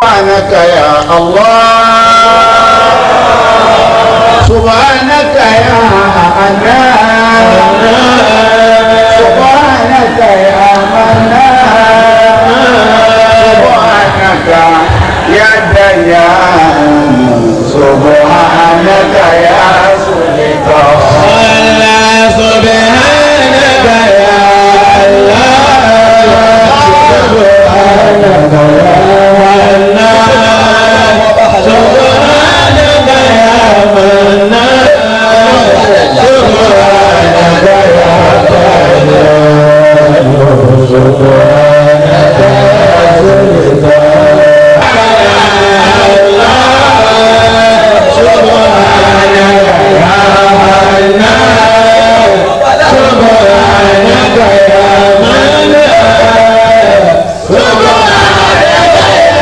سبحانك يا الله سبحانك يا أنان سبحانك يا منان سبحانك يا ديان سبحانك يا سلطان سبحانك يا الله سبحانك يا الله سبحانك يا منان سبحانك يا ديان سبحانك يا سلطان الله سبحانك يا منان سبحانك يا منان سبحانك يا ديان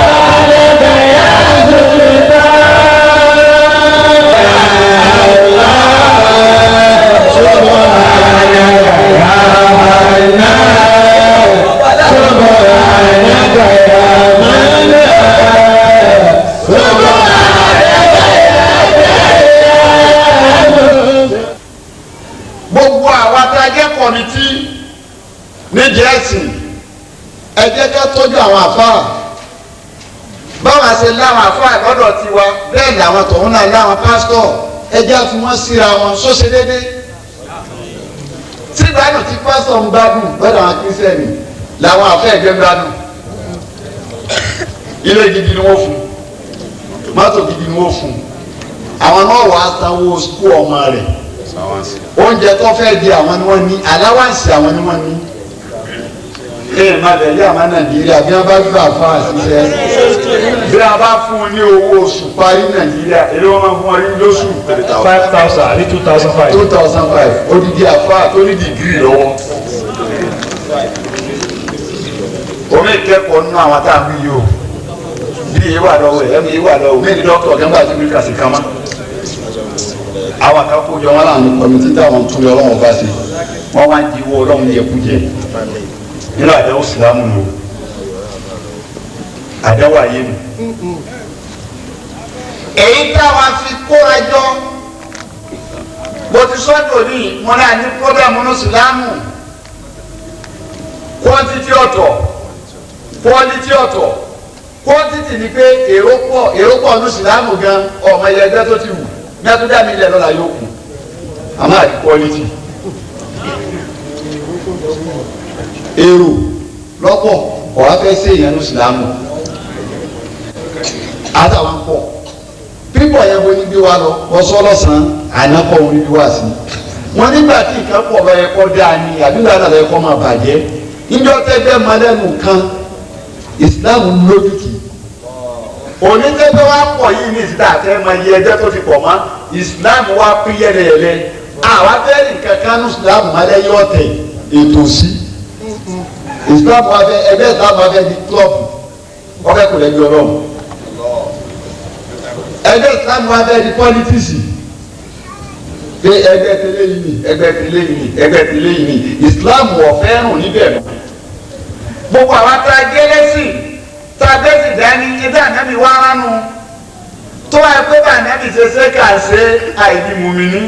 سبحانك يا سلطان الله سبحانك يا منان سبحانك يا منان سبحانك يا ديان. Gbogbo àwa tá a jẹ́ committee nídìí ẹ̀sìn, ẹ jẹ́ ká tọ́jú àwọn àfáà. Báwa ṣe láwọn àfáà lọ́dọ̀ tiwa, bẹ́ẹ̀ làwọn tọ̀hún náà láwọn pásítọ̀. Ẹ jẹ́ á fi wọ́n síra wọn sóṣe déédé. Tí ìgbádùn tí pásítọ̀ ń gbádùn lọ́dọ̀ àwọn kírísítẹ́nì làwọn àfáà ẹgbẹ́ ń gbádùn. Ilé gidi ni wọ́n fún, mọ́tò gidi ni wọ́n fún, àwọn náà wàá sanwó sukú ọmọ rẹ̀, oúnjẹ tó fẹ́ di àwọn ni wọ́n ní, aláwàǹsì àwọn ni wọ́n ní. Ee má bẹ̀ yé àmà Nàìjíríà bí wọ́n bá gbà fún àṣìṣe, bí wọ́n bá fún un ní owó oṣù parí Nàìjíríà, èlé wọ́n máa fún wọn ní lóṣù. 5,000 àbí 2,500. 2,500 odidi àfa tó ní dìgírì lọ́wọ́. Omi ìkẹ́kọ̀ọ́ nínú àwọn tá a ń bí yìí o, bí iye wà lọ́wọ́ ẹ̀ ẹ̀mí wà lọ́wọ́ mí ní dókítà gẹ́gbà tí mi kà sí kama. Àwọn kan kó jọ wọn láwọn committee táwọn tún lọ ọlọ́wọ́n bá ṣe, wọ́n wá ń di owó ọlọ́run jẹkújẹ nínú àdéhùn ìsìlámù nù, àdéhùn ayé nù. Èyí táwa fi kóra jọ bó ti sọ́dọ̀ ní wọn náà ní pọ́blẹ́mù ní ìsìlámù, quantity ọ̀tọ̀ quality ọ̀tọ̀. Quantity ni pé èrò pọ̀, èrò pọ̀ ní ìsìlámù gan, ọmọ ẹ̀yẹ ẹgbẹ́ tó ti wù ní atúndà mi lẹ̀ lọ́la yóò kù, àmọ́ àti quality. Èrò lọ́pọ̀ ọ̀wá fẹ́ sí èèyàn ní ìsìlámù àtàwọn pọ̀ pípọ̀ yẹn bo níbí wa lọ wọ́n sọ lọ́sàn-án ànákọ́ òun níbí wá sí wọn nígbà tí nǹkan pọ̀ lọ yẹ kọ́ dáa ni àbí nígbà tó yẹ kọ́ máa bàjẹ́. Níjọ́ tẹ́gbẹ́ mọ́lẹ́nu kan ìsìlámù lójútùú onítẹ́gbẹ́ wa pọ̀ yìí ní ìsìtá àtẹ́ mọ iye ẹgbẹ́ tó ti pọ̀ mọ́, ìsìlámù wa pín yẹlẹyẹlẹ. Àwa fẹ́ẹ́ nǹkan kan ní ìsìlámù mọ́lẹ́yìn ọ̀tẹ̀ ètò sí ìsìlámù wa fẹ́ ẹgbẹ́ ìsìlámù wa fẹ́ di klọ́ọ̀bù ọ̀fẹ́ kò lẹ́gbẹ́ ọlọ́run. Ẹgbẹ́ ìsìlámù wa fẹ́ di pọ́lítíìsì pé ẹgbẹ́ tẹ́lẹ̀ yìí ni ẹgbẹ́ tẹ́lẹ̀ yìí ni ẹgbẹ́ tẹ́lẹ̀ yìí ni, ìsìlámù ọ̀fẹ́ rùn níbẹ̀ mọ́. Gbogbo àwa tá a gé lẹ́sìn tá a gbé sì dání ẹgbẹ́ ànábì wá ránu tó wáyé pé bá ànábì ṣe ṣe kà ṣe àìní mùmíní.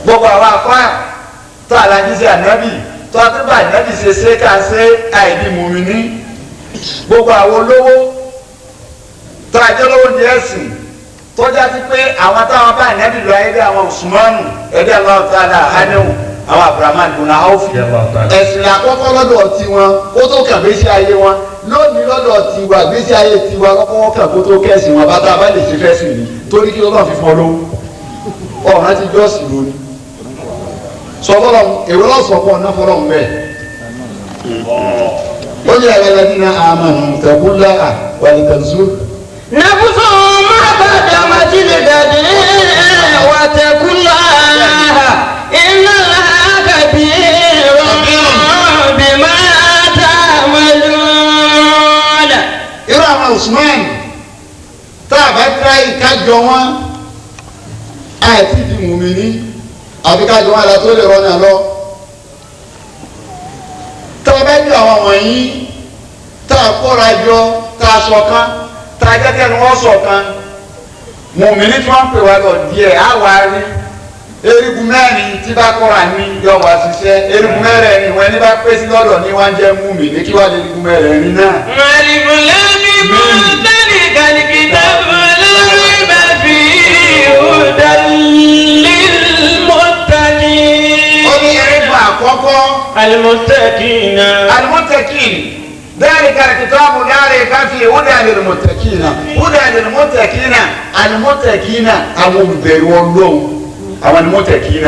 Gbogbo àwa afá tó alájí ṣe ànábì tó wáyé pé bá ànábì ṣe ṣe kà ṣe àìní mùmíní. Gbogbo àwọn olówó tó àjọ lówó ní ẹ̀sìn tọ́já sí pé àwọn táwọn bá ànábì lọ ayé bí àwọn Usmanu ẹ̀dí Allahu ta'ala hánẹ́wò àwọn Abrahamu dùnà áwòfì ẹ̀sìn àkọ́kọ́ lọ́dọ̀ tiwọn kó tó kàn gbèsè ayé wọn lónìí lọ́dọ̀ tiwa gbèsè ayé tiwa lọ́kọ́kọ́ kàn kó tó kẹ́sìn wọn bàtà bá lè ṣe fẹ́ sìn ní torí kí Ọlọ́run fi fún ọ lówó ọ̀ràn ti jọ́sìn lónìí sọ fọlọ́n èrò lọ́sọ̀kọ̀ ọ̀nà fọlọ́n bẹ́ẹ̀. Ó ní ẹ̀rọ ẹ̀dínà àmàlù tẹ̀kúnlá wàlìtẹ̀sù. نفس ما قدمت لغد واتقوا الله إن الله خبير بما تعملون. Irú àwọn Usman tá a bá tíráyì kájọ wọn àti di mùmíní àbí kájọ wọn àlá tó lè rọnà lọ. Tá a bá bá jọ àwọn wọ̀nyí tá a kóra jọ tá a ṣọ̀kan tá a jẹ́ kẹ́ni wọ́n ṣọ̀kan mùmíní tí wọ́n pè wá lọ díẹ̀ á wá rí erigun mẹ́rin tí bá kọ́ra ní yọ wá ṣiṣẹ́ erigun mẹ́rin ìwọ̀n ẹni bá pé sí lọ́dọ̀ ní wọ́n jẹ́ mùmíní kí wá lè erigun mẹ́rin náà. Ó ní erigun àkọ́kọ́. Al-muttaqina. Al-muttaqin. ذلك الكتاب لا ريب فيه هدى للمتقين هدى للمتقين المتقين àwọn olùbẹ̀rù Ọlọ́run àwọn المتقين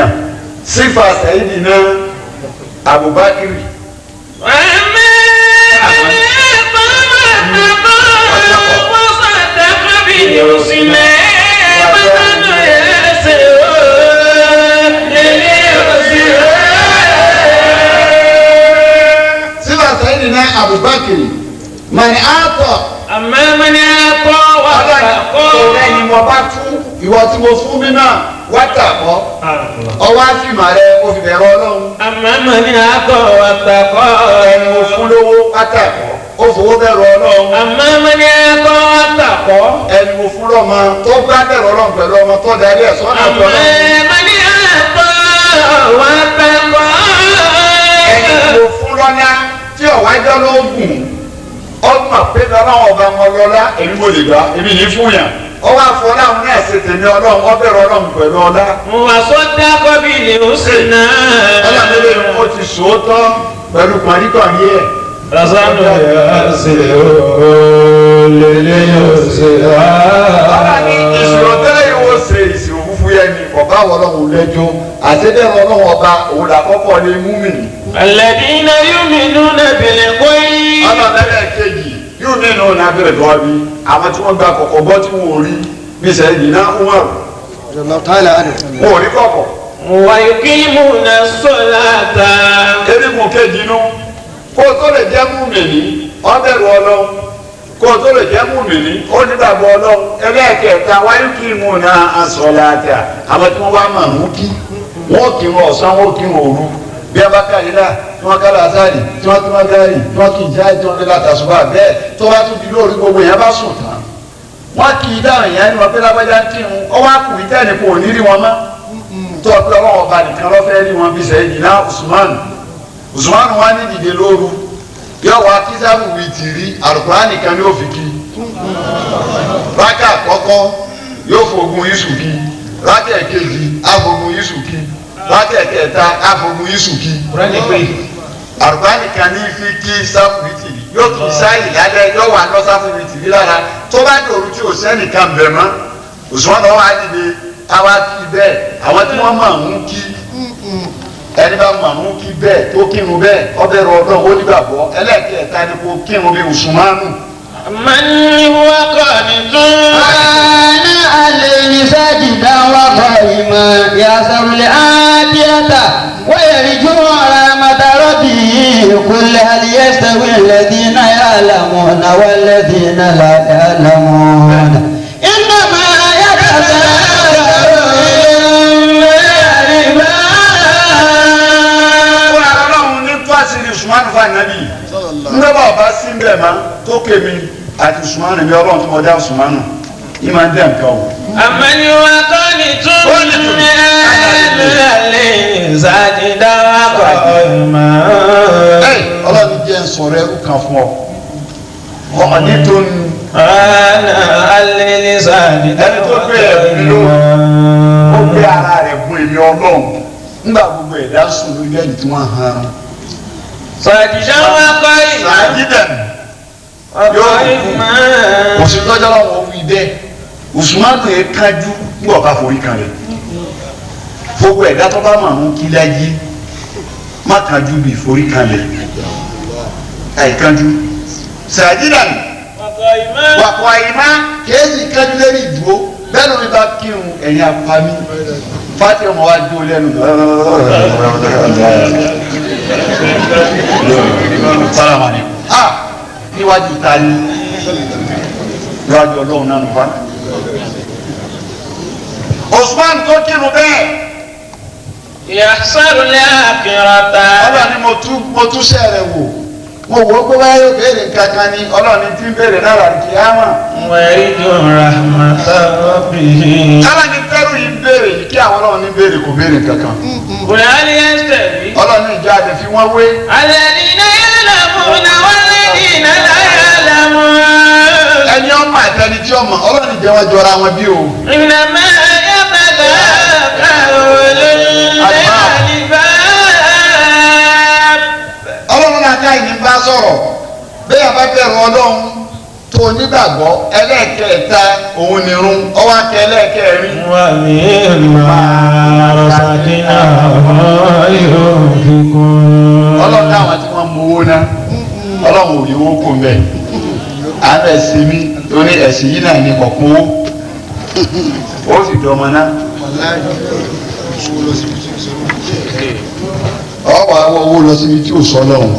sífà Sayyidina Abubakar. Sayyidina Abubakar mani atọ. Àmọ́ mani atọ wà tàkọ́. Ọ̀rẹ́ ni mo bá fún ìwọ tí mo fún mi náà wá tàkọ́. Ọwọ́ àfìmọ̀ rẹ o fi bẹ̀rù Ọlọ́run. Àmọ́ mani atọ wà tàkọ́. Ẹni mo fún lówó wá tàkọ́. Ó fowó bẹ̀rù Ọlọ́run. Àmọ́ mani atọ wà tàkọ́. Ẹni mo fún lọ́mọ tó bá bẹ̀rù Ọlọ́run pẹ̀lú ọmọ tó darí ẹ̀ sọ́nà tó lọ. Àmọ́ mani atọ wà tàkọ́. Ẹni mo fún lọ́lá tí ọ̀wájọ́ ló gùn ọmọ pé lọ́wọ́ ọba wọn lọ́lá èmi mo lè gbà èmi ní fún yàn ọwọ́ àfọláhùn náà ṣe tèmi Ọlọ́run ọbẹ̀rẹ̀ Ọlọ́run pẹ̀lú ọlá. Mo wà sọ́dá kọ́bí ni ó sì náà. Ọlọ́run lè ó ti sòótọ́ pẹ̀lú pàrípàrí ẹ̀. Rasanu yà ṣe olèlé yóò ṣe á. Ọlọ́run ní ìṣòro tẹ́lẹ̀ yóò ṣe ìṣòro fúfú yẹn ni ọba Ọlọ́run lẹ́jọ́ àti bẹ́ẹ̀ Ọlọ́run ọba òun làkọ́kọ́ lè mú mi. Alladina yu'minuna bil ghaib. Ọlọ́run kejì yóò nínú ọ̀nà abẹ́rẹ́ tó wá bí àwọn tí wọ́n gba kọ̀kọ̀ bọ́ tí wọ́n ò rí bí Sayyidina Umar. Wọ́n ò rí kọ̀kọ̀. Wa yuqimuna as-salata. Erigun kejì inú kó o tó lè jẹ́ mùmínì ó bẹ̀rù Ọlọ́run kó o tó lè jẹ́ mùmínì ó nígbàgbọ́ Ọlọ́run ẹlẹ́ẹ̀kẹta wa yuqimuna as-salata àwọn tí wọ́n wá mọ̀ ń kí wọ́n kí wọn ọ̀sán wọ́n kí wọn òru bí a bá ká yìí là tí wọ́n ká làásàrì tí wọ́n kí wọ́n gárì tí wọ́n kì í já tí wọ́n kí látàṣùbà bẹ́ẹ̀ tó bá tún di lórí gbogbo yẹn bá sùn tán wọ́n kì í dáhùn yẹn ni wọ́n pé lágbájá ń kírun ọwọ́ àkùnrin tẹ́ni kò ní rí wọn mọ́ tó o pé ọlọ́wọ́ ọba nìkan lọ́fẹ́ rí wọn bí Sayyidina Usman Usman wá ní dìde lóru yóò wá kí sábù wí tì rí Al-Qur'an nìkan yóò fi kí rákà àkọ́kọ́ yóò fògùn yíṣù kí rákà ẹ̀kejì àfògùn yíṣù kí rákà ẹ̀kẹta àfògùn yíṣù kí Al-Qur'an nìkan ní fi kí sábù wí tì rí yóò kì í sáyì lálẹ́ yóò wà lọ sábù wí tì rí lára tó bá dòru tí ò sẹ́nìkan bẹ̀ mọ́ Usman náà wá dìde àwa kí bẹ́ẹ̀ àwọn tí wọ́n máa ń kí ẹni bá máa ń kí bẹ́ẹ̀ tó kírun bẹ́ẹ̀ ọbẹ̀ rọ ọdún ó nígbàgbọ́ ẹlẹ́ẹ̀kẹta ni kò kírun bí Usmanu. Man huwa qanitun. Ana alayhi sajidan wa qa'iman yahzaru al-atiyata wa yarju rahmata rabbih qul hal yastawi alladhina ya'lamuna walladhina la ya'lamun innama yatadhakkaru. Usman fa nabi ndọ́bà ọba sí ń bẹ̀ ma tó kémi àti Usman mi ọlọ́run tó mọdá Usman yìí máa ń dẹ̀ nǹkan o. Amman huwa qanitun alayhi sajidan wa qa'iman. Ẹ ọlọ́run jẹ́ ń sọ̀rọ̀ ẹrú kan fún ọ. Ọ̀ọ́dí tó ń. Alayhi sajidan ẹni tó gbé ẹ̀mí ló ó gbé ara rẹ̀ gun èmi ọlọ́run nígbà gbogbo ẹ̀dá sùn lórí ẹ̀yìn tí wọ́n hàn án. Sajidan wa qa'iman. Sajidan yóò kú òsì tọ́jọ́ lọ́wọ́ wí bẹ́ẹ̀ Usmanu yẹn kájú ńgbọ̀ bá forí kan rẹ̀ gbogbo ẹ̀dá tó bá máa ń kí láyé má kájú bí forí kan rẹ̀ àìkájú sajidan wa qa'iman kéèsì kájú lérí ìdúró bẹ́ẹ̀ ló ní bá kírun ẹ̀yìn apami fati ọmọ wa jó lẹ́nu sálámà ni ah níwájú ta ni níwájú ọlọ́run náà nùfà. Usman tó kírun bẹ́ẹ̀. Yahsaru al-akhirata. Ọlọ́run ni mo túṣẹ́ rẹ̀ wò Mo wò ó pé wáyé yóò béèrè kankan ni ọlọ́run ti ń béèrè lára kí á mọ̀. ويرجو رحمة ربه. Kálá ni tẹ́rù yìí ń béèrè yìí kí àwọn ọlọ́run ní béèrè kò béèrè kankan. قل هل يستوي Ọlọ́run ní ìjọ àti fi wọ́n wé. الذين يعلمون والذين لا يعلمون. Ẹni ọmọ àtẹni tí ọmọ ọlọ́run ìjẹ́ wọn jọra wọn bí o. إنما يتذكر أولو الألباب. Ọlọ́run náà ká ìní bá sọ̀rọ̀ bẹ́ẹ̀ bá bẹ̀rù ọlọ́run tó onígbàgbọ́ ẹlẹ́ẹ̀kẹta òun nìrun ọwọ́ akẹ́ ẹlẹ́ẹ̀kẹrin. ومما رزقناهم ينفقون. Ọlọ́run táwọn tí wọ́n mú owó ná ọlọ́run ò yíwó kò mẹ́ àánú ẹ̀sìn mi torí ẹ̀sìn yìí náà ní kọ̀ọ̀kan owó ó sì dọmọ náà. Ọwọ́ àwọn owó lọ síbi tí ò sọ lọ́hùn.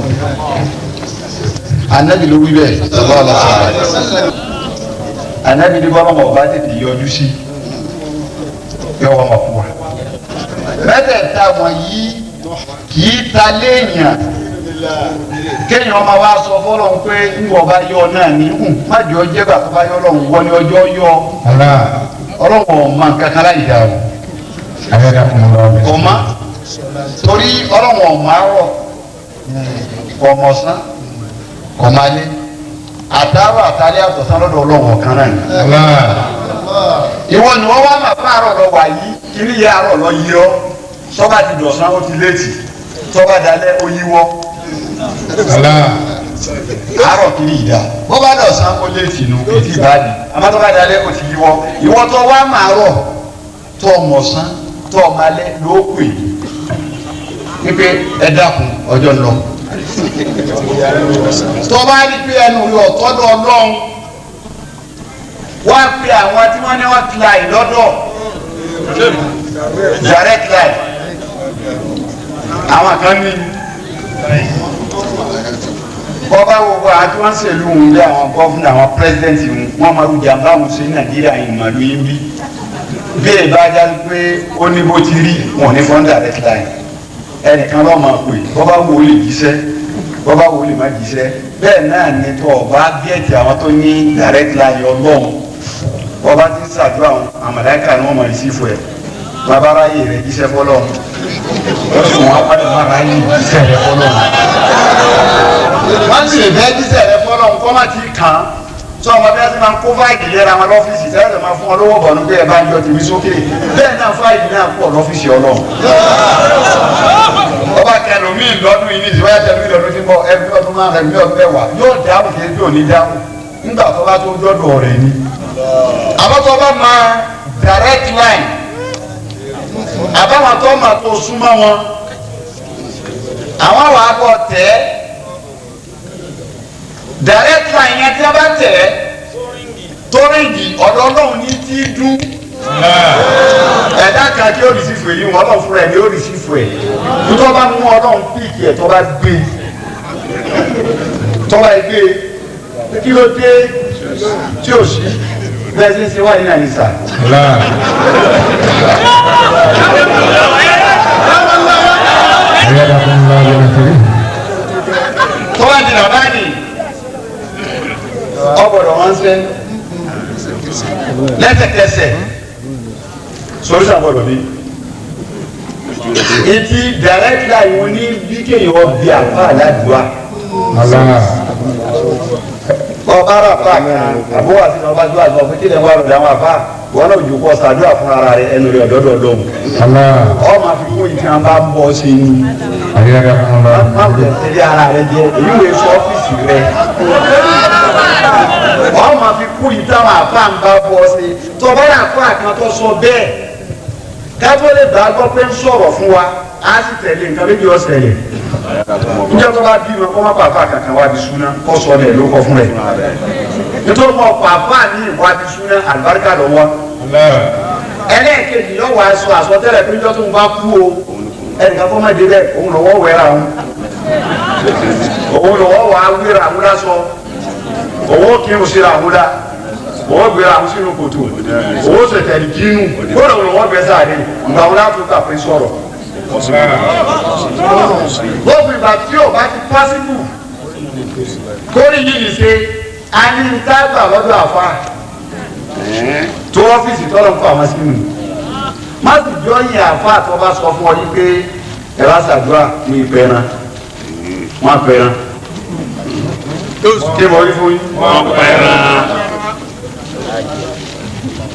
Ànábì ló wí bẹ́ẹ̀ sallallahu alaihi wasallam. Ànábì ní bọ́lá ọba tètè yọjú sí yọ wọn mọ̀ fún wa. Mẹ́tẹ̀ẹ̀ta wọ̀nyí kì í ta léèyàn kéèyàn máa wá sọ fọlọ́hún pé ńgbọ̀ bá yọ náà ní má jọ jẹ́ bàtọ́ bá yọ lọ́hùn wọ́n ní ọjọ́ yọ Allah. ọlọ́hùn ọ̀ma kankan láì dá o أيدكم الله ọ̀ma torí ọlọ́hùn ọ̀ma rọ̀ ọ̀mọ̀sán ọ̀malé àtàrọ̀ àtàlẹ́ àtọ̀sán lọ́dọ̀ ọlọ́hùn ọ̀kan náà ni. Allah. Ìwọ ni wọ́n wá máa fún àárọ̀ lọ wà yìí kiri yẹ àárọ̀ lọ yí ọ sọ́ba ti dọ̀sán ó ti léètì sọ́ba dalẹ́ ó yíwọ́ Allah. àárọ̀ kiri ìdá bó bá dọ̀sán ó léètì nù ètí ìbáàdì àmọ́ tó bá dalẹ́ ó ti yíwọ́ ìwọ tó wá máa rọ̀ tó mọ̀sán tó malẹ́ ló pè wípé ẹ dákun ọjọ́ ń lọ. Tó bá rí pé ẹnu rí ọ̀tọ́dọ̀ ọlọ́run wá pe àwọn tí wọ́n ní wọ́n ti láì lọ́dọ̀ direct line àwọn kan ní bọ́bá gbogbo àwọn tí wọ́n ń ṣèlú òun lé àwọn gọ́fúnà àwọn pírẹ́sidẹ́ǹtì wọn máa rú jàǹbá òun sí Nàìjíríà ìmọ̀lú yín bí bí èyí bá já pé ó ní bó ti rí wọn ní fọ́n direct line ẹnìkan lọ́ọ́ máa pè bọ́bá wo lè jíṣẹ́ bọ́bá wo lè má jíṣẹ́ bẹ́ẹ̀ náà ni tó ọba gẹ́ẹ̀tì àwọn tó ní direct line ọlọ́run bọ́bá ti ń ṣàdúrà àwọn àmàlẹ́kà ni wọ́n máa rí sí fún ẹ bàbá ráyè rẹ jíṣẹ́ fọlọ́run wọ́n sì wọ́n á má ráyè jíṣẹ́ rẹ fọlọ́run wọ́n sì lè fẹ́ jíṣẹ́ rẹ fọlọ́run kọ́ má ti kàn án sọ ọmọ bí wọ́n ti máa ń kó fáìlì lẹ́ra wọn lọ́fíìsì tẹ́lẹ̀ máa fún wọn lówó bọ̀nú bí ẹ bá ń yọ tèmi sókè bẹ́ẹ̀ náà fáìlì náà pọ̀ lọ́fíìsì ọlọ́run ọba kẹlòmíì lọ́dún yìí ní ìsìnwáyà kẹlòmíì lọ́dún tí ń bọ̀ ẹbí ọdún márùn ẹbí ọdún mẹ́wàá yóò dáhùn kí ẹbí òní dáhùn nígbà tó bá tó dọ́dọ̀ rẹ̀ ni. Àmọ́ tó bá máa direct line àbáwọn tó máa tó súnmọ́ wọn àwọn wàá bọ̀ tẹ́ direct line yẹn tí wọ́n bá tẹ̀ tó ríngì ọ̀dọ̀ ọlọ́run ní tí dún ẹ̀dá kan kí ó rí sí fún èyí wọn ọlọ́run fúnra ẹ̀ ní ó rí sí fún ẹ̀ tó bá mú ọlọ́run píìkì ẹ̀ tó bá gbé tó bá gbé kí ló dé tí ò sí bẹ́ẹ̀ sí ṣe wáyé náà ní sà. Allah. أيدكم الله بنصره. Tó bá di bàbá ni ọgbọ̀dọ̀ wọn ṣe lẹ́sẹ̀kẹsẹ̀ solution gbọ́dọ̀ ní. Ìtì direct line wọn ní bí kéèyàn bí àfa aládùá. Allah. Ọba ara àfa kan àbúrò àti ọba tó àgbà òfin kílẹ̀ wà lọ́dọ̀ àwọn àfa wọn náà jù kọ́ sàdúrà fún ara rẹ ẹnu rẹ ọ̀dọ́dọ̀ lọ́hùn. Allah. Ọ máa fi kún ìtì wọn bá ń bọ́ sí i. أيدكم الله Má بنصره. wulẹ̀ tẹ́lẹ̀ ara rẹ jẹ èyí wòye sọ ọ́fíìsì rẹ. Ọ máa fi kún ìtì àwọn àfa ń bá bọ́ sí i. Tọ́ba rà àfa kan tó sọ bẹ́ẹ̀ kátó lè bá gbọ́ pé ń sọ̀rọ̀ fún wa á sì tẹ̀lé nǹkan méjì ọ̀sẹ̀ rẹ̀. Níjọ́ tó bá bímọ kó má pàfà kankan wá di súná kó sọ rẹ̀ ló kọ fún rẹ̀. Nítorí mọ̀ pàfà ní ìwà di súná àlùbáríkà lọ́wọ́. Allah. Ẹlẹ́ẹ̀kejì yóò wá sọ àsọtẹ́lẹ̀ pé níjọ́ tó ń bá kú o ẹnìkan kó má dé bẹ́ẹ̀ òun lọ́wọ́ wẹ̀ra òun. Òun lọ́wọ́ wà á wéra òun lásọ. Òun kírun síra òun la. Òun gbéra òun sínú kòtò. Òun sẹ̀tẹ̀lì kínú. Kódà òun lọ́wọ́ bẹ́ sáré. Ìgbà òun látò kà pé sọ̀rọ̀. Lópin ìgbà tí ò bá ti pásíbù Kórì yìí ṣe a ní ń tágbà lọ́dọ̀ àfa tó ọ́fíìsì tọ́lọ̀ ń kọ́ àwọn sínú. Má sì jọyìn àfa tó bá sọ fún ọ yìí pé ẹ bá ṣàdúrà ní ìpẹran. Wọ́n pẹran. Kí mo rí fún yín? Wọ́n pẹran.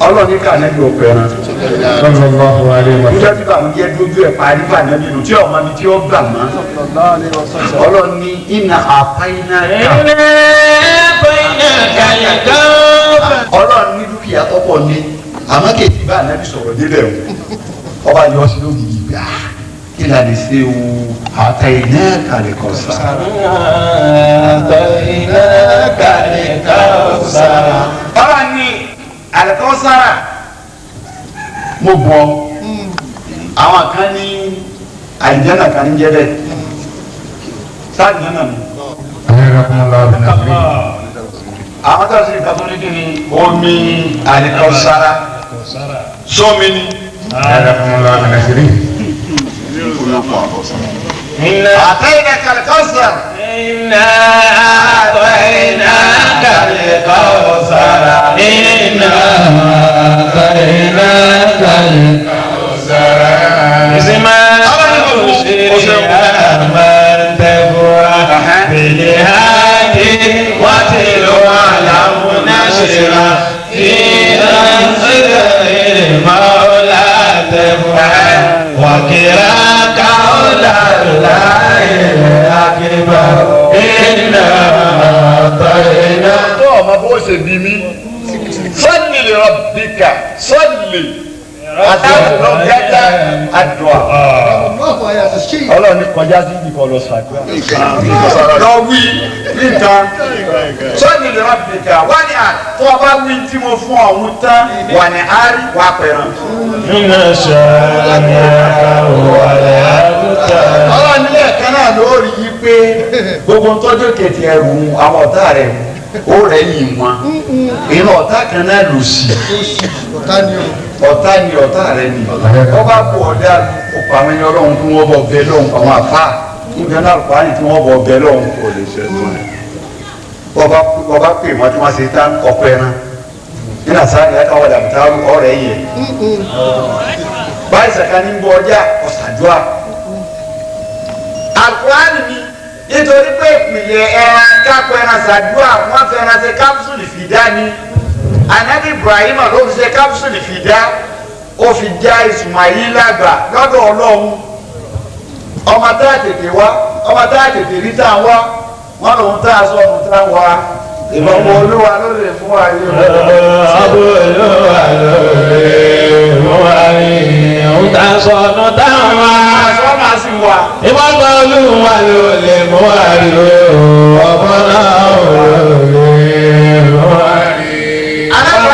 Ọlọ́ọ̀ni kà nẹ́bí ò pẹran. Sallallahu alaihi wa Níjọ́ sallam. tí bàmújẹ́ dójú ẹ̀ parí bà nẹ́bí nù tí ọmọ mi tí ó gbà mọ́. Ọlọ́ọ̀ni iná àpáyiná kà. Ọlọ́ọ̀ni ní dúkìá tọ́pọ̀ ní àmọ́ kejì bá nẹ́bí sọ̀rọ̀ débẹ̀ o. Ọba yọ sí lógìkì gbà kí la lè ṣe o àtẹ̀yìnà kàlẹ̀ kọ̀ sá. Ọlọ́ọ̀ni àlẹ́kọ́ sára mo bọ̀ àwọn kan ní àlìjánà kan ní jẹ́ bẹ́ẹ̀ sáà àlìjánà mi. Ayadakumullahu bi nasrihi. Àwọn tó ń sìn kan tó ní kí ni omi àlìkọ́ sára sómi ni. Ayadakumullahu bi nasrihi. Àtẹ̀yìnà kàlẹ́kọ́ sára. إنا أعطيناك الكوثر إنا أعطيناك الكوثر اسمع من تبوى بالهادي وتلو على منشرة في أنصره المولى تبوى وكراك الله الأكبر إنا أعطينا Tó ọmọ bó ṣe bí mi sọ́ọ̀lì lè rọ̀bìkà sọ́ọ̀lì àtàwọn gẹ́gẹ́ àdùá. Ọlọ́run ní kọjá sí ibi kan lọ sàdúrà. Lọ wí níta sọ́ọ̀lì lè rọ̀bìkà wá ní àtọ́ ọba wí tí mo fún ọ̀hún tán wà ní àárí wà pẹ̀ràn. إن شانئك هو الأبتر Ọlọ́run nílẹ̀ kan náà ló rí i pé gbogbo tọ́jú kẹ̀tì ẹrù àwọn ọ̀tá rẹ̀ ó rẹ̀ yìn wọn. Ìran ọ̀tá kan náà lò sí. Ọ̀tá ni o. Ọ̀tá ni ọ̀tá rẹ̀ ni. Wọ́n bá kú ọ̀dà ọ̀pọ̀ àwọn ẹni ọlọ́run tí wọ́n bọ̀ bẹ lọ́hùn àwọn àfa níbi náà Al-Qur'ani tí wọ́n bọ̀ bẹ lọ́hùn. Wọ́n bá pè wọ́n tí wọ́n ṣe tán ọ̀pẹ ẹran. Nínú àṣà ìyá káwọn dàbí ọ̀rẹ́ yẹ. Báyìí sàkà ní bọ ọjà ọ̀sàdúà. Al-Qur'ani ni nítorí pé ìpìlẹ̀ ẹran kápẹ́ ẹran sàdúà wọ́n fẹ́ ẹran ṣe kápsúlì fìdá ni. Anabi Ibrahim ló fi ṣe kápsúlì fìdá ó fi já Ismaila àgbà lọ́dọ̀ Ọlọ́run. Ọmọ tá a tètè wá ọmọ tá a tètè rí tá a wá wọn lòun tá a sọ ọ̀nù tá a wá ìbọ̀wọ̀ Olúwa ló lè fún wa yé o. Àṣọ máa sì wà. Ìbọ̀bọ̀ Olúwa ló lè mú wa rí o, ọ̀bọ̀ náà ló lè mú wa rí. Anabi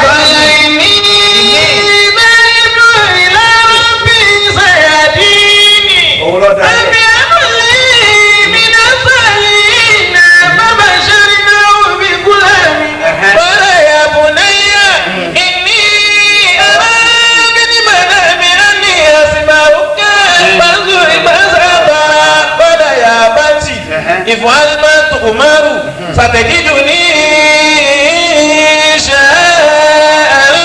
òun ló dá yẹ. افعل ما تؤمر ستجدني إن شاء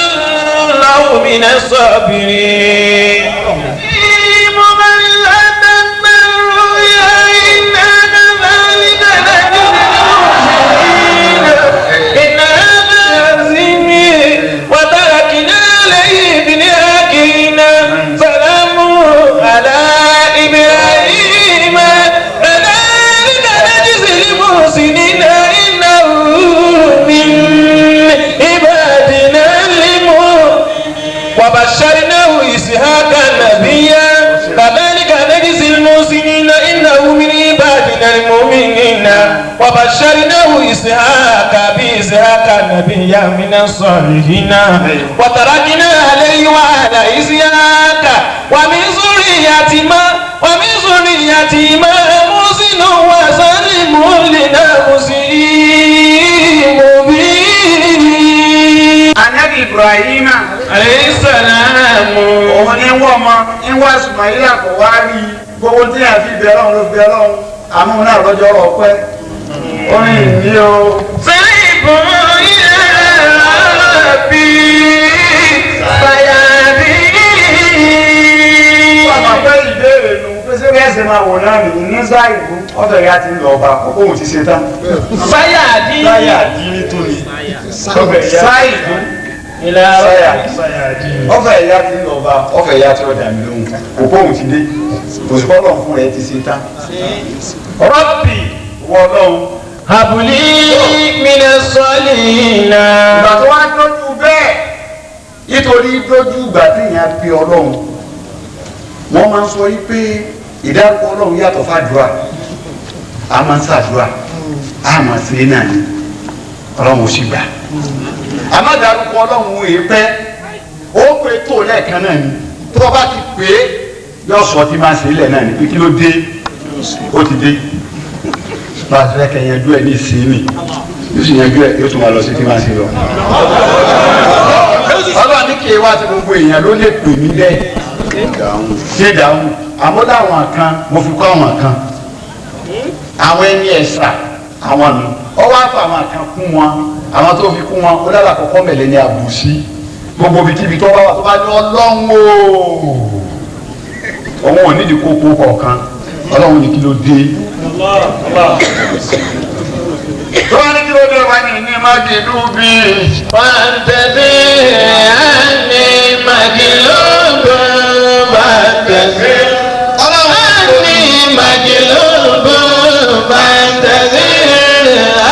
الله من الصابرين. وتركنا عليه بالآخرين سلام على إبراهيم كذلك نجزي المحسنين إنه من عبادنا المؤمنين وبشرناه إسحاق نبيا كذلك نجزي المحسنين إنه من عبادنا المؤمنين وبشرناه إسحاق بإسحاق نبيا من الصالحين وتركنا عليه وعلى إسحاق ومن ذريتهما محسن وسلم لنفسه مبين. Anabi Ibrahim عليه السلام. òun ní wọ́n mọ ní wọ́n Ismaila kò wá rí gbogbo tí a fi bẹ̀rẹ̀ ọ̀hún ló fi bẹ̀rẹ̀ ọ̀hún àmọ́ òun náà lọ́jọ́ ọ̀rọ̀ pẹ́. Orin ní o. Sẹ́yìnbó yẹ́ bí sayadi. Wọ́n máa fẹ́ ìbéèrè nu pé ṣé bẹ́ẹ̀ ṣe máa wò náà nìyí ní sáìbù ọ̀dọ̀ ìyá ti ń lọ ọba àkókò òun ti ṣe tán. Sayadi. Sáyàdí ní tó ni. Sáìbù sáyàdí. Ọ̀fẹ́ ìyá ti ń lọ ọba ọ̀fẹ́ ìyá ti ọ̀dà mi lóhùn òkú òun ti dé òsùpọ̀lọ̀ fún rẹ̀ ti ṣe tán. Rọ́bì wọlọ́hún. Habuli mina sọ́lìnà. Ìgbà tó wá dójú bẹ́ẹ̀ nítorí dójú ìgbà tí èèyàn pe Ọlọ́run wọ́n máa ń sọ yí pé ìdárúkọ Ọlọ́run yàtọ̀ fàdúrà a máa ń ṣàdúrà a máa ṣe é náà ni Ọlọ́run ó sì gbà. Àmọ́ ìdárúkọ Ọlọ́run èé pẹ́ ó pé tó lẹ́ẹ̀kan náà ni tó o bá ti pè é yóò sọ tí máa ṣe é lẹ̀ náà ni pé kí ló dé ó ti dé bá a fẹ́ kẹ́ yanjú ẹ̀ ní ìsinmi yóò sì yanjú ẹ̀ yóò tún máa lọ sí tí máa ṣe lọ. Ọlọ́run ní kí wá sí gbogbo èèyàn ló lè pè mí bẹ́ẹ̀ ṣé dáhùn àmọ́ láwọn kan mo fi kọ́ àwọn kan àwọn ẹni ẹ̀sà àwọn nù ọwọ́ àfọ àwọn kan kún wọn àwọn tó fi kún wọn ó dára kọ́kọ́ mẹ̀lẹ́ ní àbùsí gbogbo ibikíbi tó bá wà tó bá ní Ọlọ́run o òun ò nídìí kókó kọ̀ọ̀kan Ọlọ́run ní kí ló dé tó bá ní kí ló dé wá ní ní mágídú bí. Fàǹtẹ̀sí àní màgìlógún fàǹtẹ̀sí. Àní màgìlógún fàǹtẹ̀sí.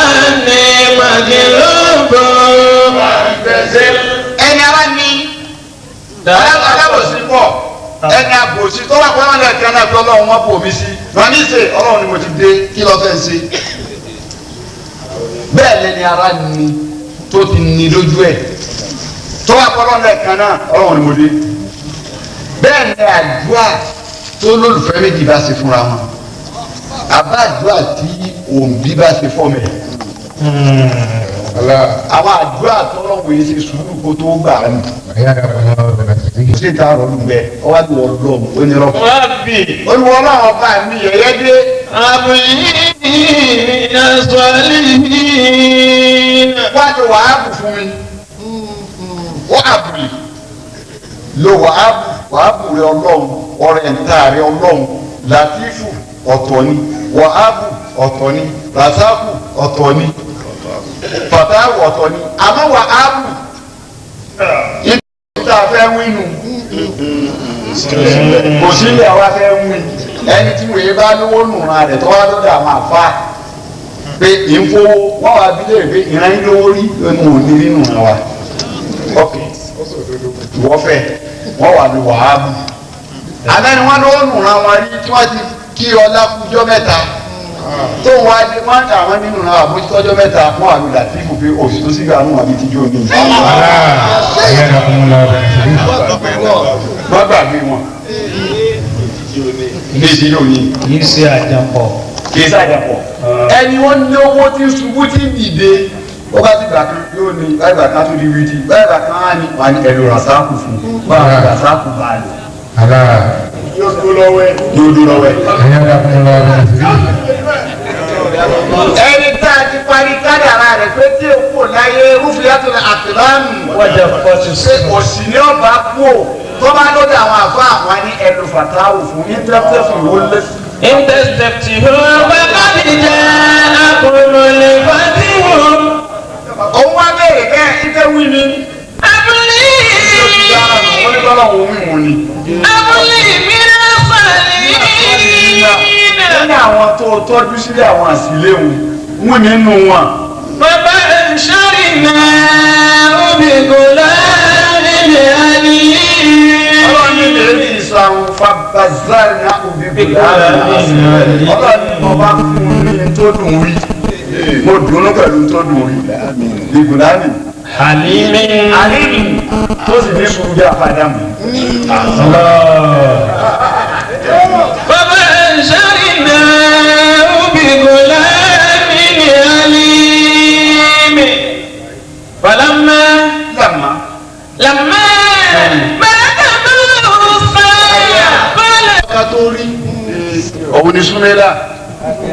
Àní màgìlógún fàǹtẹ̀sí. Ẹni ara ní alábòsí pọ̀ ẹni àbòsí tó wà pé wọn lè tẹ́ náà pé Ọlọ́run wọn bò mí sí wọn ní ṣe Ọlọ́run ni mo ti dé kí ló fẹ́ ṣe. Bẹ́ẹ̀ lẹni ara ní tó ti ní lójú ẹ̀ tó wà pé Ọlọ́run lẹ́ẹ̀kan náà Ọlọ́run ni mo dé. Bẹ́ẹ̀ ni àdúrà tó lólùfẹ́ méjì bá ṣe fúnra wọn àbá àdúrà tí òǹbí bá ṣe fọ́mẹ̀ àwọn àdúrà tọ́lọ́wọ́ yìí ṣe sùúrù kó tó gbà á nù. Kò sí ìta ọ̀rọ̀ lùgbẹ́ ọwọ́ àti ọlọ́run ó ní rọ́pò. Olùwọ́ náà ọba mi yẹ̀yẹ́ dé. Habuli mina sọ́lìnà. Wá ní wàhábù fún mi. Wàhábù lo wàhábù wàhábù rẹ ọlọ́run ọrẹ ẹ̀ńtà rẹ ọlọ́run Làtífù ọ̀tọ̀ ni wàhábù ọ̀tọ̀ ni Ràsákù ọ̀tọ̀ ni fàtáwù ọ̀tọ̀ ni àmọ́ wàhábù ìta fẹ́ wínú kò sílẹ̀ àwa fẹ́ wín ẹni tí wòye bá lówó nùra rẹ̀ tó wá lọ́dọ̀ àwọn àfa pé ìfowó wọ́n wá bí léèrè pé ìran yín lówó rí ẹnu ò ní nínú ìran wa ok wọ́n fẹ́ wọ́n wà ní wàhábù àmẹ́ni wọ́n lówó nùra wọn rí tí wọ́n ti kí ọlá kújọ́ mẹ́ta tó wá dé wọ́n dà wọ́n nínú ìran àbójútó ọjọ́ mẹ́ta wọ́n wà ní làtífù pé òsì tó sígbà nù àbí tíjú omi. Wọ́n gbàgbé wọn ní ìdílé òní. Kì í ṣe àjàpọ̀. Kì í ṣe àjàpọ̀. Ẹni wọ́n ní owó tí ń ṣubú tí ń dìde ó bá ti gbà kan yóò ní báyìí gbà kan tó di wíìdì báyìí gbà kan á ní wà ní ẹ̀rọ ràsáàkù fún un wà ní ràsáàkù bá a lò. Yóò dúró lọ́wọ́ ẹ̀. Yóò dúró lọ́wọ́ ẹ̀. Ẹni tá a ti parí kádàrá rẹ̀ pé tí o kò láyé rúfìyàtò àtìlámù. Wọ́jà fọ́tí ṣe òsì ní ọba kú o tó bá lọ́dọ̀ àwọn àfa àwọn ní ẹnu fàtàwù fún íńtẹ́fẹ́fù ló lé. Intestaftihu faqad ja'akumul fatihu. Òun wá bẹ̀rẹ̀ bẹ́ẹ̀ ìfẹ́ wí ni. Abúlé. Wọ́n ní bọ́lá òun wí wọn ni. Abúlé mina sàlìnà. Nínú àwọn tó tọ́jú sílẹ̀ àwọn àsìlẹ̀ wọn, wọ́n nínú wọn. Bàbá ìṣòrìnà obìnrin láàrin Ọlọ́run ní lè rí ìsàrùn fabazari ní òbí láàrin. Ọlọ́run ní ọba fún un ní tó dùn rí. Mo dùnú pẹ̀lú tó dùn rí. Ìgùnláàmì. Halimi. Àlìmù tó sì ní sùúrù bí àfàdàmù. Bàbá ìṣòrìnà obìnrin láàrin alimi. Falamma. Làmà. Lamma. Bàbá Musa. Bala. Ọkà tó rí. Òun ni Súnmẹ́lá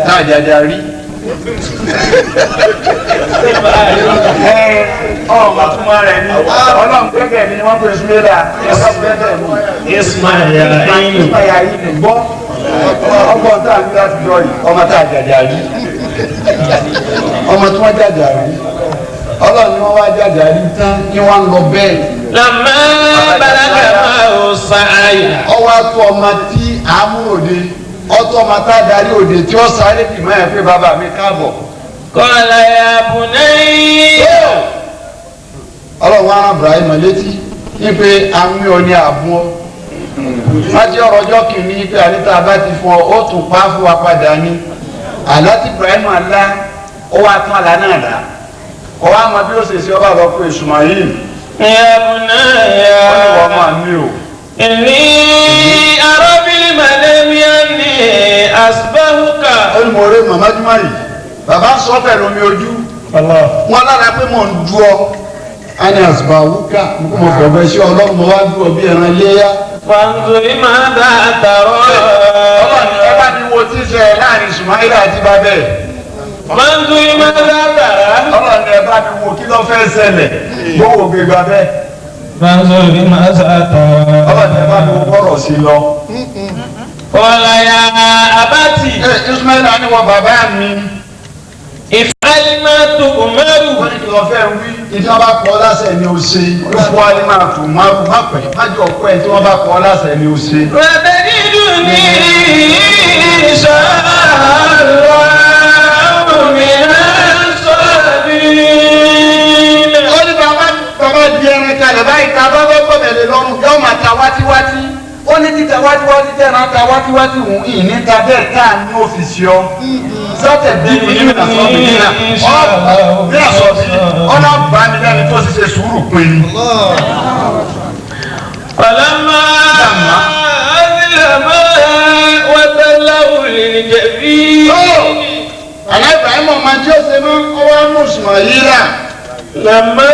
náà jáde rí. Ọmọ àtúmọ̀ rẹ̀ ni ọlọ́run gbẹ́gẹ̀ mi ni wọ́n pè Súmẹ́là ọlọ́run gbẹ́gẹ̀ mi. Ismaila yìí gbọ́ ọgbọ́n tá a ní láti yọ yìí ọmọ tá a jàjà rí ọmọ tí wọ́n jàjà rí ọlọ́run ni wọ́n wá jàjà rí tán ni wọ́n ń lọ bẹ́ẹ̀. Lamma balaga ma'ahu sa'ya. Ọwọ́ àtọ́ ọmọ tí àmúròde ọtọ́ ọmọ tá a darí òde tí ó sáré bìmọ̀ ẹ̀ pé bàbá mi káàbọ̀. Qala ya bunayya. Ọlọ́run á rán Ibrahim létí ní pé àmì òní àbún ọ. Láti ọ̀rọ̀ ọjọ́ kìíní pé àníta bá ti fún ọ, ó tún pa á fún wa padà ní. Àlá tí Ibrahim alá, ó wá tún àlá náà dá. Kọ́ wá mọ bí ó ṣe ṣe ọba lọ pé Ismail. Ya bunayya. Ó ní wọ́n máa ní o. Inni ara fil manami anni asbahuka. Ó ní mo rí màmá Júmọ́ yìí. Bàbá ń sọ pẹ̀lú omi ojú. Wọ́n lára pé mò ń du ọ. Ani asbahuka. Mo bẹ̀rẹ̀ sí ọlọ́run mo wá du ọ bí ẹran léyà. Fanzuri madha tara. Ọlọ́run ẹ bá mi wo tí ṣe láàrin Ismaila àti bàbá ẹ̀. Fanzuri madha tara. Ọlọ́run ẹ bá mi wo kí ló fẹ́ ṣẹlẹ̀ gbówó gbégbá bẹ́ẹ̀. Fanzuri madha tara. Ọlọ́run ẹ bá mi wo bọ́rọ̀ sí lọ. Qala ya abati. Ismaila ni wọ bàbá mi. If'al ma tu'maru. Wọ́n ní kí lọ fẹ́ wí. Ìdí wọn bá kọ́ lásẹ̀ ni o ṣe. Olùkọ́ alẹ́ máa tù máa má pẹ́. Májọ ọ̀pẹ́ tí wọ́n bá kọ́ lásẹ̀ ni o ṣe. Satajiduni insha Allahu minas sabirin. Ó ní bàbá bàbá di ẹran kalẹ̀ báyìí ta bá bá gbọ́dọ̀ lọ́rùn yóò máa ta wátíwátí. Ó ní títa wátíwátí tẹ̀ náà ta wátíwátí hùn ìní ta bẹ́ẹ̀ tá a ní òfìsì ọ. Sọ́tẹ̀ bíi ní mìíràn sọ mí nínà mìíràn sọ mí ọ̀nà bá mi lẹ́ni tó ṣe sùúrù pé ni. Falamma aslama wa tallahu lil jabin. Àlá Ibrahim ọmọ tí ó ṣe mọ́ ọwọ́ mùsùlùmí yìí rà. Lamma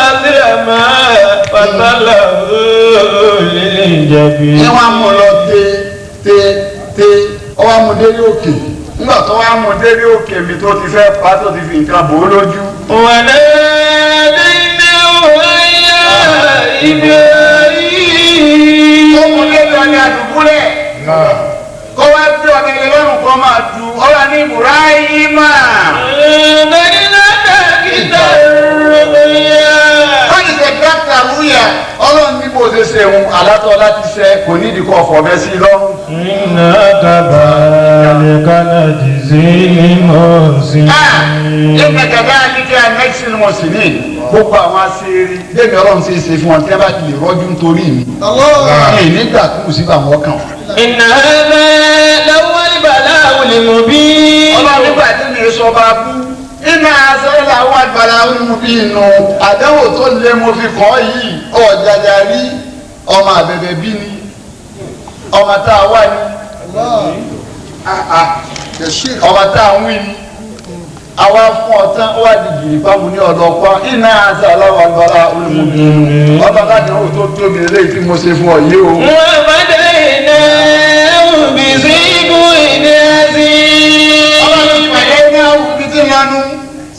aslama wa tallahu lil jabin. Ṣé wàá mú lọ té té té ọwọ́ mú délé òkè? Nígbà tó wá mú délé òkè mi tó ti fẹ́ pa tó ti fi nǹkan bò ó lójú. Wanadaynahu an ya Ibrahim. Ó mú délé ọdẹ àdúgbúlẹ̀. Kó wá gbé ọdẹ ilé lọ́rùn kan máa du ọlá ní Ibrahima. Wọ́n ti ṣe gbàtà rúyà. Ọlọ́run ní bó ṣe ṣe òun àlátọ́ láti ṣe kò ní ìdíkọ̀ ọ̀fọ̀ bẹ́ sí lọ́rùn. Inna kadhalika najzil muhsinin. Inna kadhalika najzil muhsinin. Gbogbo àwọn aṣèré bẹ́ẹ̀ni ọlọ́run ṣe é ṣe fún wọn tí wọ́n bá ti lè rọ́jú nítorí mi. Kí nígbà tó kù sí àwọn ọkàn. Inna hadha lahuwal bala'ul mubin. Ọlọ́run nígbà tí mi sọ bá kú. Iná aṣọ́lá wà gbàlá ń bí inú àdánwò tó lé mo fi kọ́ yìí ọ̀jàjà rí ọmọ àbẹ̀bẹ̀ bí ni ọmọ tá a wà ní ọmọ tá a ń wí ni àwa fún ọtán ó wà di gìrì pàmò ní ọ̀dọ̀ pa iná aṣọ́lá wà gbàlá olùmọ̀bí ọba ládùúgbò tó tóbi eléyìí tí mo ṣe fún ọ yìí o. Wa fadaynahu bi zibhin azim. Ọlọ́run ìpàdé náà wù mí tí lanu.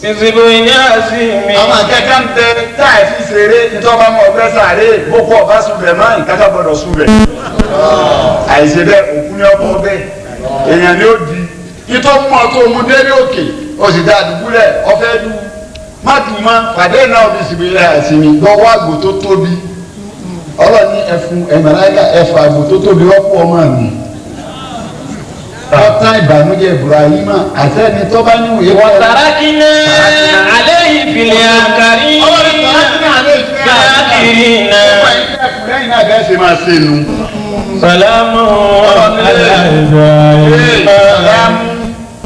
Ìsìnkú ní àṣìmí. Àwọn akẹ́kọ̀ọ́ ń tẹ táì fi ṣeré ìjọba mọ̀ ọ̀gbẹ́ sáré boko ọba súnbẹ̀ mọ́ ìkàkà gbọ́dọ̀ súnbẹ̀. Àìṣe bẹ́ẹ̀ òkú ní ọkọ̀ bẹ́ẹ̀ èèyàn ni ó di. Ìtọ́ mú ọ tó mú délé òkè o sì dá àdúgbúlẹ̀ ọ̀fẹ́ du má dùn mọ́ pàdé náà bí ìsìnkú ilẹ̀ àṣìmí lọ́wọ́ àgbò tó tóbi. Ọlọ́ọ̀ni ẹ̀fun ẹ̀mọ̀láyà ẹ̀fọ́ àgbò tó tóbi rọ́pò ọmọ mi. Ọ̀tá ìbànújẹ́ Ibrahima àtẹni tó bá ní òye wọ́n. Wàtàràkìnà alayhi fil akhirin. Akhirin. Lẹ́yìn náà bẹ́ẹ̀ ṣe máa ṣe nu. Salamu ala Ibrahim. Salamu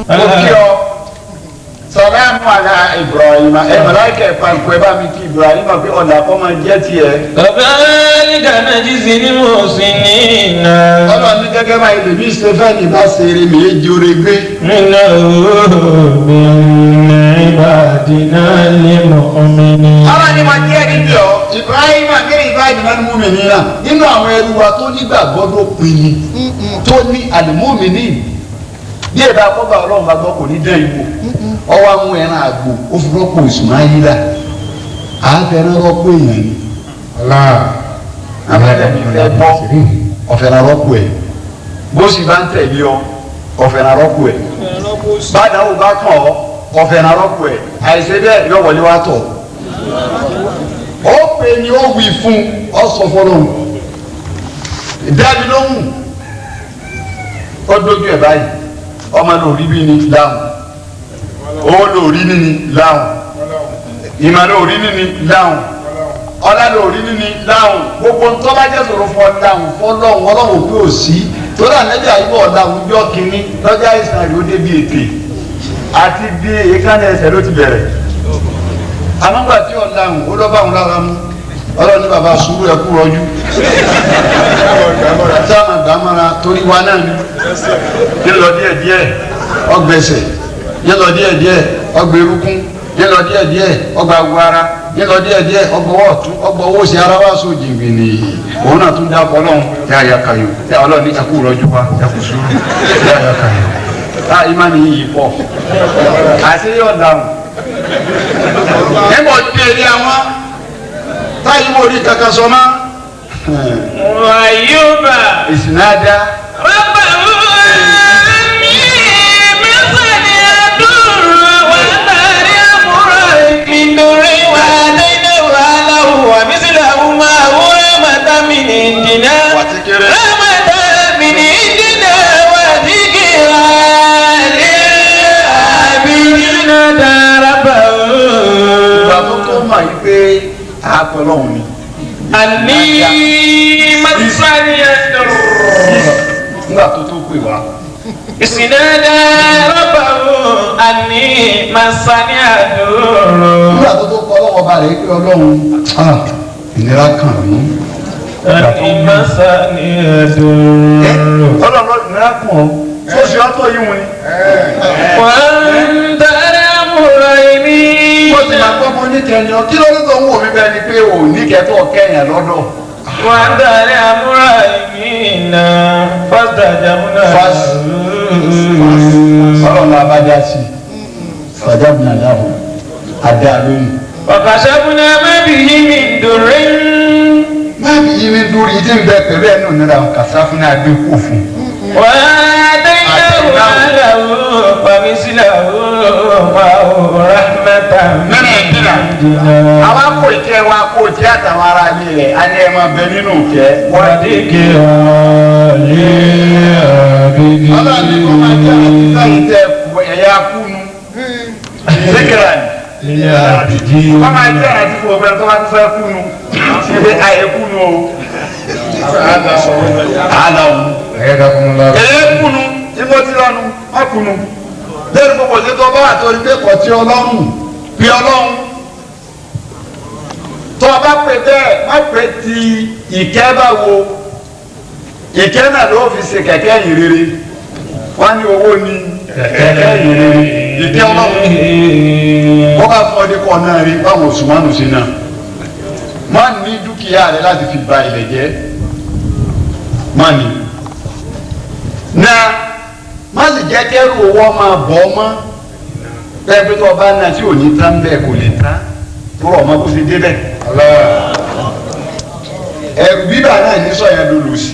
òkè ọ. Salamu ala Ibrahim. Ẹ màláìkà ìpànkù ẹ bá mi kí Ibrahim pé ọ̀nà kọ́ máa jẹ́ tiẹ̀. Kadhalika najzil muhsinin. Ọlọ́run ní gẹ́gẹ́ báyìí lèmi ṣe fẹ́ ní bá ṣe eré mi é jóore gbé. Innahu min ibadina al-mu'minin. Ọlọ́run ní máa jẹ́ níbi ọ̀ Ibrahim akéré Ibrahim náà ní múmi nínà nínú àwọn ẹrú wa tó nígbàgbọ́ ló pin ni tó ní àlùmọ́mìnì Bí ẹ̀dá akọ́gbà ọlọ́run bá gbọ́ kò ní dán ìwò. Ọwọ́ amú ẹran àgbò ó fi rọ́pò Ìsmáílà. Àáfẹ́ràn rọ́pò èèyàn ni. Àbẹ̀rẹ̀ mi fẹ́ bọ́ ọ̀fẹ́ràn rọ́pò ẹ̀. Bó sì bá ń tẹ̀lé ọ ọ̀fẹ́ràn rọ́pò ẹ̀. Bàdàwọ̀ bá kàn ọ́ ọ̀fẹ́ràn rọ́pò ẹ̀. Àìṣe bẹ́ẹ̀ yọ wọlé wá tọ̀. Ó pè ní ó wí fún ọ sọ fọlọ́hún. Dábì lóhùn. Ó dójú ẹ̀ báyìí. Ọmọ lórí bí ni láhùn. Owó lórí níní láhùn. Ìmọ̀ lórí níní láhùn. Ọlá lórí níní láhùn. Gbogbo ntọ́ bá jẹ́ sọ̀rọ̀ fún ọ láhùn fọlọ́hún ọlọ́hùn pé ò sí. Torí ànábì àyíbọ̀ ọ̀làhùn jọ́ kínní lọ́jọ́ àìsàn rẹ̀ ó débi ètè. Àti bí èékánná ẹsẹ̀ ló ti bẹ̀rẹ̀. Àmọ́gbà tí ọ̀làhùn ó lọ́ bá òun lára mú. Ọlọ́run ní bàbá sùúrù ẹ kú rọjú. Sáàmà gbàmọ́ra torí wa náà ni. Yé lọ díẹ̀ díẹ̀ ọgbẹ̀sẹ̀, yé lọ díẹ̀ díẹ̀ ọgbẹ̀rúkún, yé lọ díẹ̀ díẹ̀ ọgbàgbọ́ ara, yé lọ díẹ̀ díẹ̀ ọgbọ̀wọ́ ọ̀tún, ọgbọ̀wọ́ òsì ara wá sóò jìngbìnì. Òun náà tún dá ọlọ́run yá ya kàyò. Ọlọ́run ní ẹkú rọjú wa, ẹkú sùúrù, yá ya kàyò. Tá ìmánì yìí pọ̀, àṣé yọ̀ dáhùn. Níbo tí èrè àwọn táyì mo rí kankan sọ mọ́. Wàyúbà. Ìsìnàdá. Rọ́bà mi mẹ́sàn-án àdúrà wà tàrí àmúrà ìdúrí wà nínú aláwọ̀ àmísílẹ̀ ọmọ àwòrán màtá mi ní ìdìnnà. Rámàtà mi ní ìdìnnà wà dígìrà ní àbíyínà dára bá o. Ìgbà tó tó mọ̀ yí pé àpọ̀lọ́hùn ni. Àní masani ẹ̀dọ̀rọ̀. Nígbà tó tó pè wá. Ìsìnàdà rọ́bà o, àní masani ẹ̀dọ̀rọ̀. Nígbà tó tó kọ́ ọlọ́wọ́ bá rẹ̀ pé ọlọ́run ìnira kàn mí. Àní masani ẹ̀dọ̀rọ̀. Ọlọ́run ìnira kàn ọ́. Sọ́sì ọ̀tọ̀ yìí wọ́n ni. Wọ́n ń dára múra ẹ̀mí. Mo ti máa gbọ́ mo ní kẹ́ni ọ. Kí ló dé tó ń wò mí bẹ́ẹ̀ ni pé ò ní kẹ́tọ́ kẹ́yìn lọ́dọ̀. Wọ́n dára múra ẹ̀mí náà. Fásitì àjàmúnà. Ọlọ́run la bá dá sí i. Fàjábìnà dáhùn. Àdá lóhùn. Ọ̀kàṣẹ́fúnà má bí yí mi dùnrín. Má bí yí mi dùnrín ìdí ń bẹ pẹ̀lú ẹnu nira ọ̀kàṣáfúnà gbé kú fún. Wà á dẹ́yìnà wà láwù pàmísílà wà ó rahmata Nínú ìdílà. Àwa kò jẹ́ wa kò jẹ́ àtàwọn ará ilé rẹ̀, a ní ẹ máa bẹ nínú ìkẹ́. Wà dígì ọ̀lẹ́ àbíbí. Ọlọ́run ní kó máa jẹ́ àti sáyìn tẹ ẹ̀yà kúnu. Síkìrà ni. Wọ́n máa jẹ́ àti fún ọgbẹ́ tó bá ti fẹ́ kúnu. Ṣé àyè kúnu o? Àlà òun. Ẹ̀yẹ kúnu, ibo ti lọ́nu, má kúnu. Lẹ́nu gbogbo ṣe tó bá àtọ́rí pé kò tí ọlọ́run bí ọlọ́run. Tó o bá pè bẹ́ẹ̀, má pè ti ìkẹ́ bá wo. Ìkẹ́ náà ló fi ṣe kẹ̀kẹ́ yìí rere. Wọ́n ní owó ni kẹ̀kẹ́ yìí rere. Ìkẹ́ ọlọ́run. Wọ́n bá fún ọdẹ kọ́ náà rí báwọn Usmanu ṣe náà. Má ní dúkìá rẹ láti fi ba ilẹ̀ jẹ́. Má ní. Na má sì jẹ́ kẹ́rù owó máa bọ̀ ọ́ mọ́. Bẹ́ẹ̀ pé tó o bá náà tí ò ní tán bẹ́ẹ̀ kò lè tán. Tó rọ̀ ọmọ kó ṣe débẹ̀. Ẹ̀rù bíbà náà ní sọ̀yàn ló lò sí.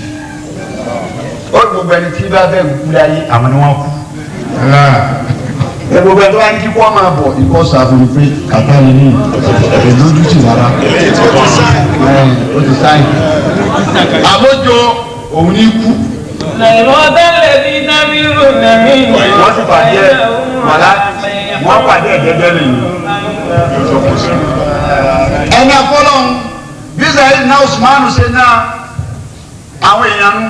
Ó gbogbo ẹni tí bá bẹ́ẹ̀ kú láyé àwọn ni wọ́n kú. Gbogbo ẹni tó bá ń kí wọ́n máa bọ̀ ikọ́ sàfihàn pé kàtá ni ní ìlójútì rárá. Ó ti sáyìn. Àbójọ òun ní kú. Wọ́n sì pàdé ẹ̀ wàlá wọ́n pàdé ẹ̀ dẹ́dẹ́ nìyí. Ẹni afọlọ́hún bí sẹ́yìn náà Usmanu ṣe náà àwọn èèyàn nu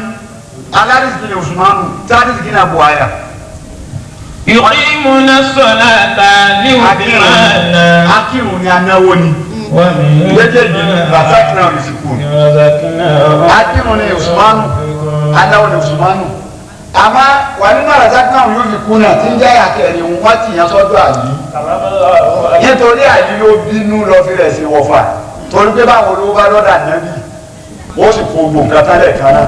alárìsìkì ni Usmanu tárìsìkì ni Abu Aya. Yuqimuna salata liwuqimana. Akírun ni anáwó ni. Méjèèjì ni Rasakina Rìsìkù. Akírun ni Usmanu anáwó ni Usmanu. Àmọ́ wà nínú Rasakina yóò fi kú náà tí ń jẹ́ àkẹ́rin wọ́n ti yàn sọ́dọ̀ àlí. Nítorí àlí ló bínú lọ fi rẹ̀ sí wọ̀fà. Torí pé báwo ló bá lọ́dà nábì. Ó sì kó gbogbo nǹkan tálẹ̀ kan náà.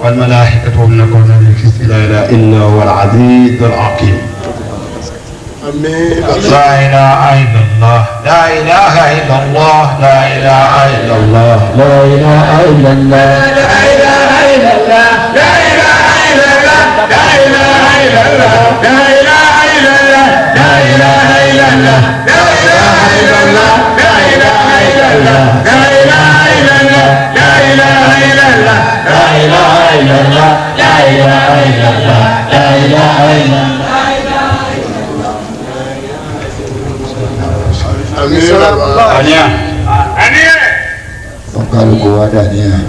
والملائكة ومن لا إله إلا هو العزيز الحكيم. لا إله إلا الله لا إله إلا الله لا إله إلا الله لا إله إلا الله لا إله إلا الله لا إله إلا الله لا إله إلا الله لا إله إلا الله لا إله إلا الله لا إله إلا الله لا إله إلا الله لا إله إلا الله لا إله إلا الله لا إله إلا الله لا إله إلا الله لا إله إلا الله. Ọ̀kálùkù wa dà ní ẹ̀.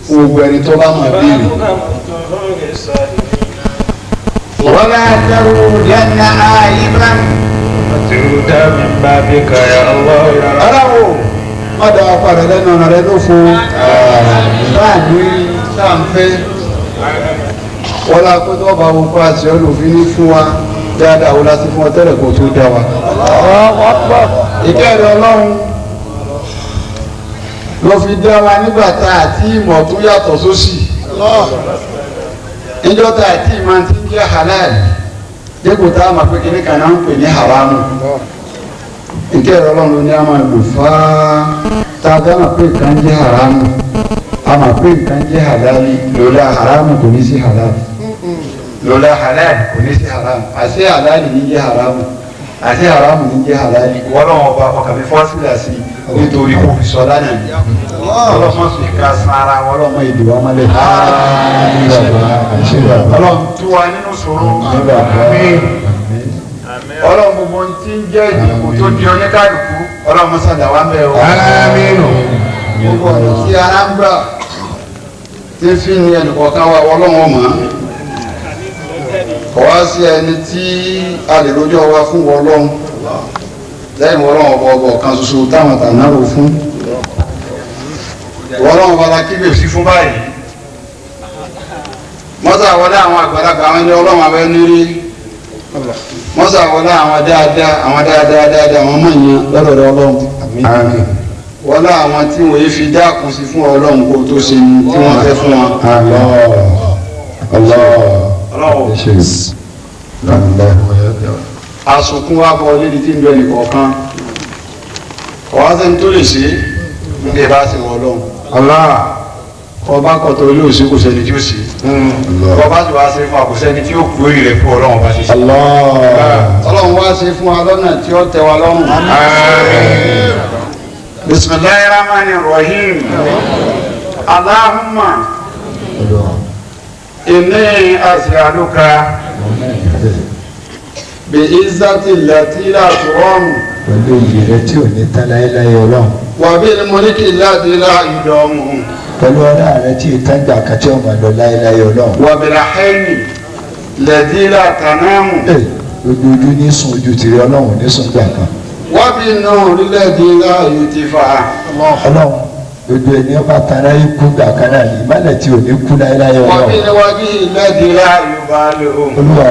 Fún gbogbo ẹni tó bá mọ̀ béèrè. Wala tarudanna aiban. Matuda min babika ya Allah ya Rabb. Ọlọ́wọ́ má dá wa padà lẹ́nu ọ̀nà rẹ ló fo láàánú sáǹfẹ́. Wọ́n lá pé tó bá wo pa àti olùfín ní fún wa dáadáa wo láti fún ọ tẹ́lẹ̀ kó tó dá wa. Ìkẹ́rẹ́ Ọlọ́run ló fi dá wa nígbà tá àti ìmọ̀ tó yàtọ̀ sósì. Níjọ́ tá àti ìmọ̀ ti ń jẹ́ halal dípò tá a máa pé kíní kan náà ń pè ní haramu. Ìkẹ́rẹ́ Ọlọ́run ló ní a máa lò fáá tá a dáná pé nǹkan jẹ́ haramu a máa pé nǹkan jẹ́ halali lọ́la haramu kò ní sí halali lọ́la halali kò ní sí haramu àti halali ní jẹ́ haramu àti haramu ní jẹ́ halali wọ́lọ́wọ́n ọba ọkàn mi fọ́sílà sí nítorí kò fi sọ lánàá ni ọlọ́mọ sì ká san ara ọlọ́mọ èdè wa mọ́lẹ̀ ọlọ́run tú wa nínú sòrò ọlọ́run gbogbo ti ń jẹ́ ìdìbò tó di oníkàlùkù ọlọ́run mọ́sálà wa ń bẹ̀ o. Gbogbo ọ̀nà tí ara ń gbà tí fi ní ẹnìkọ̀ọ̀kan wa ọlọ́run ọmọ kọ̀ wá sí ẹni tí a lè rojọ́ wa fún ọlọ́run lẹ́yìn ọlọ́run ọba ọba ọ̀kan ṣoṣo táwọn tàná rò fún ọlọ́run ọba la kígbe sí fún báyìí mọ́sà wọlé àwọn àgbàlagbà àwọn ẹni ọlọ́run abẹ́ nírí mọ́sà wọlé àwọn dáadáa àwọn dáadáa dáadáa àwọn mọ̀ yẹn lọ́dọ̀ ọlọ́run wọlé àwọn tí wọ́n yìí fi dákun sí fún ọlọ́run kó tó ṣe ní tí wọ́n fẹ́ fún wọn. Àsùnkún wa bọ̀ lédi tí ń bẹ nìkọ̀ọ̀kan ọ̀wá sẹ́ni tó lè ṣe é ní bá ṣe wọ ọlọ́run. Ọba kọ̀tọ̀ olóòṣè kò sẹ́ni tí ó ṣe ọba sì wá ṣe fún wa kò sẹ́ni tí ó kú èrè rẹ̀ fún ọlọ́run bá ṣe ṣe. Ọlọ́run wá ṣe fún wa lọ́nà tí ó tẹ́ wa lọ́rùn. Bismillahir Rahmanir Rahim. Allahumma inni as'aluka bi izzati allati la turam. Pẹ̀lú iyì rẹ tí ò ní tán láéláé ọlọ́run. Wa bil mulki allati la yudam. Pẹ̀lú ọlá rẹ tí ìtàn gbà kan tí ọmọ lọ láéláé ọlọ́run. Wa bil hayni allati la tanamu. Ojú ní sùn ojú tìrẹ ọlọ́run ní sùn gbà kan. Wa bin nuri allati la yutfa. Ọlọ́run gbogbo ẹni ọba tara ikú gbà kan náà ní ìmọ̀lẹ̀ tí ò ní kú láéláé ọlọ́run. Wa bil wajhi allati la yubalu. Olúwa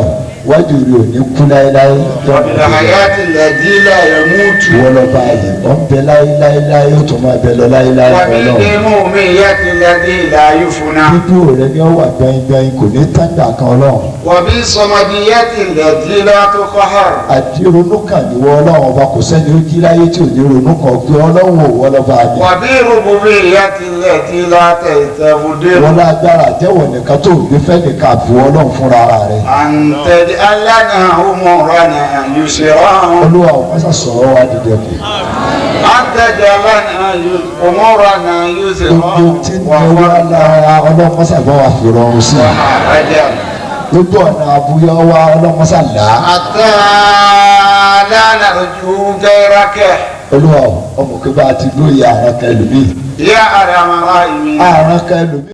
wájú rẹ ò ní kú láéláé. Wa bil hayati allati la yamutu. Wọ́n lọ bá yẹ ọ̀ ń bẹ láéláéláé ó tún máa bẹ lọ láéláé Wa bil ọlọ́run. mumiyyati allati la yufna. Dídúró rẹ ni ó wà gbẹ̀ngbẹ̀ng kò ní tán gbà kan ọlọ́run. Wa bis samadiyyati allati la tuqhar. Àti ronú kàn ní wọ́n ọlọ́run ọba kò sẹ́ni ó jí láyé tí ò ní ronú kàn pé ọlọ́run ò wọ́n lọ́ba mi. Wa bi rububiyyati allati la tastabdil. Wọ́n lágbára àjẹwọ̀ nìkan tó gbé fẹ́ nìkan àfi ọlọ́run fúnra ara rẹ̀. An taj'al lana umurana yusra. Olúwa ò fẹ́ sọ̀rọ̀ wa dìde kù. An taj'al lana umurana yusra. Gbogbo tí ń ní wá lára ọlọ́run mọ́sà bá wa fi rọrùn sí i. Gbogbo ọ̀nà àbúyọ wa ọlọ́run mọ́sà là á. Hatta la narju ghayraka. Olúwa ò ọmọ kí bá a ti lóye àrùn kan ẹlòmíì. Ya arhamar rahimin. Àrùn kan ẹlòmíì.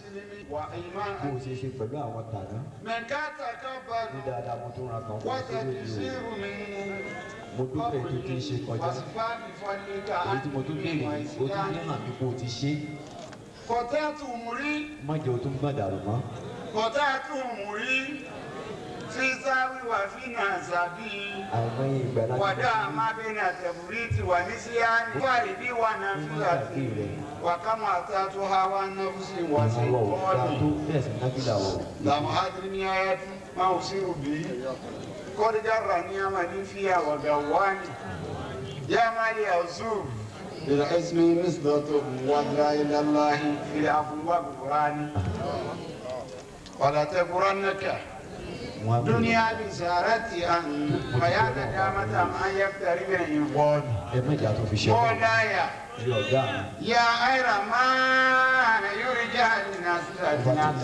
Bó o ṣe ṣe pẹ̀lú àwọn tàná ní dáadáa mo tún ra kan fún ọ sórí mi o mo dúpẹ́ ètò tí ń ṣe kọjá èyí tí mo tún béèrè yìí o tún ní hàn mí kó o ti ṣe má jẹ́ o tún gbọ̀n dàrú mọ́. Àìmọye ìgbà láti Wàdà má bẹ́ẹ̀ ní àtẹ̀bùrìtì wà ní síyáni wàrí bí wà náà mọ́ fúlàtì gbàgbé rẹ̀ wà ká máa ta tó ha wà náà fún sí wà sí ìwọ ò dáa tọ́ọ̀nì. tó bẹ́ẹ̀ sì nábìlà wọ̀ لم أدرني آياتي ما أصير به قد جرني أملي فيها وجواني يا مالي أزور بالعزم مثل ولا إلى الله في العفو والغفران. ولا تغرنك دنيا بزارتها ويا ندامة أن يقترب الإنقاذ. مولاي يا أير ما يرجى الناس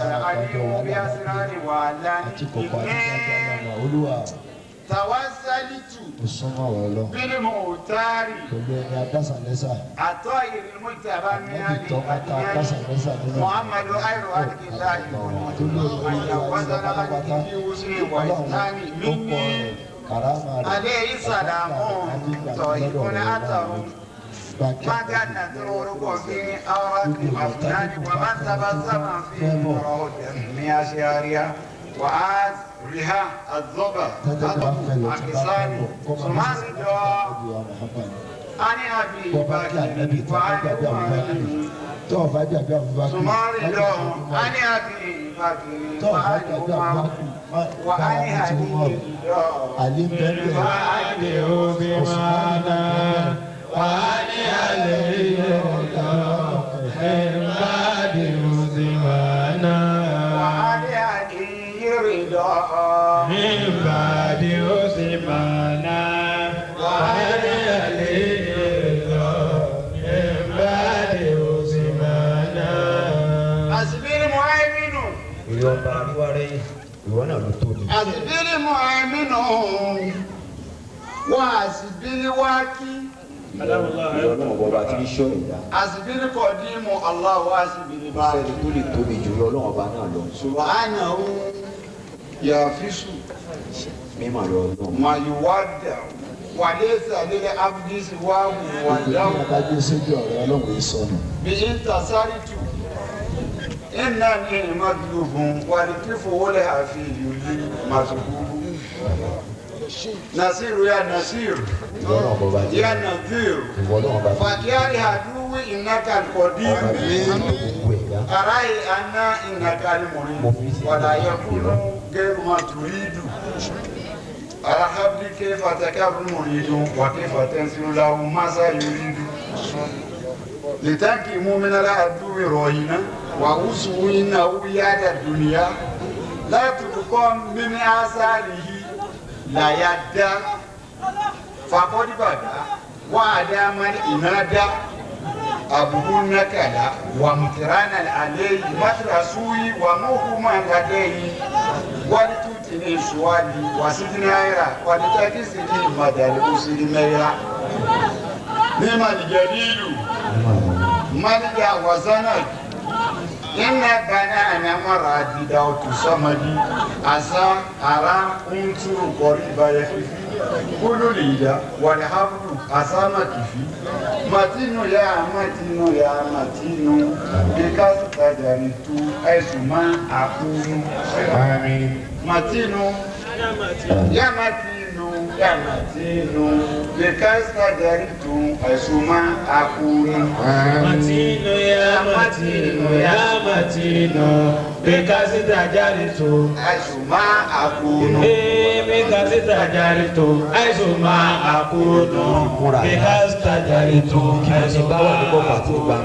العليم بأسرار وعلان توسلت بالمؤتار الطاهر المجتبى من محمد خير خلق الله وزن في وزن وإسلام مني عليه السلام طيب أثر ما كان ترورك في أوراق الأفنان ومن تبسم في روض من أشعارها وعاد رها الضبع أكسان سمازد أني أبي بكر وأني سمازد أني أبي بكر وأني وأني علي من بعد عثمان وعلي رضا من بعد عثمان أسبيل مؤمن أسبيل مؤمن وأسبيل واكي أسبيل قديم الله وأسبيل باقي سبحانه يافسو ما يودع وليس للعبد سواه ودع بإنتصارت إنني مغلوب ولطف ولها في مغلوب نصير يا نصير يا نذير فكيار عدوي إنك القدير أرأي أنا إنك المريد ولا يكون غير ما تريد على حبل كيف تكبر المريد وكيف تنزل له ماذا يريد لتنكموا من العدو رهينا وأوسوا إنه يد الدنيا لا تبقى من آثاره لا يدى فقد بدا وعدا من إنادى أبوه نكلا ومترانا عليه مدرسوي ومهما لديه ولتوتني سوالي وسيدنا عيرا ولتكسني مدى الأسر ميرا نعم الجليل ملجا وزنك إن بنانا مرادي داوت صمدي أسا أرى أنتر قريبا يخفي كل ليلة والحبل أسامة كفي متين يا متين يا متين بكاس تجريت أسما أكون آمين متين يا متين يا متين بكاس تجريت أسما أكون متين يا متين يا متين بكاس تجريت أسما أكون بكاس تجريت أسما أكون بكاس تجريت أسما أكون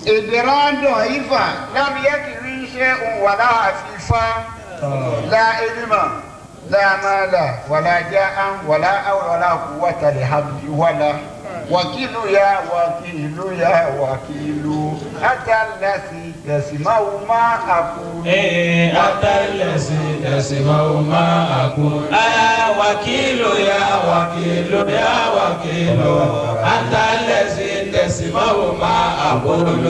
إدران ضعيفة لم يكن شيء ولا عفيفة لا علم لا مال ولا جاء ولا أو ولا قوة لحبل ولا وكيل يا وكيل يا وكيل أتى الذي تسمع ما أقول أتى الذي تسمع ما أقول وكيل يا وكيل يا وكيل أتى الذي تسمع ما أقول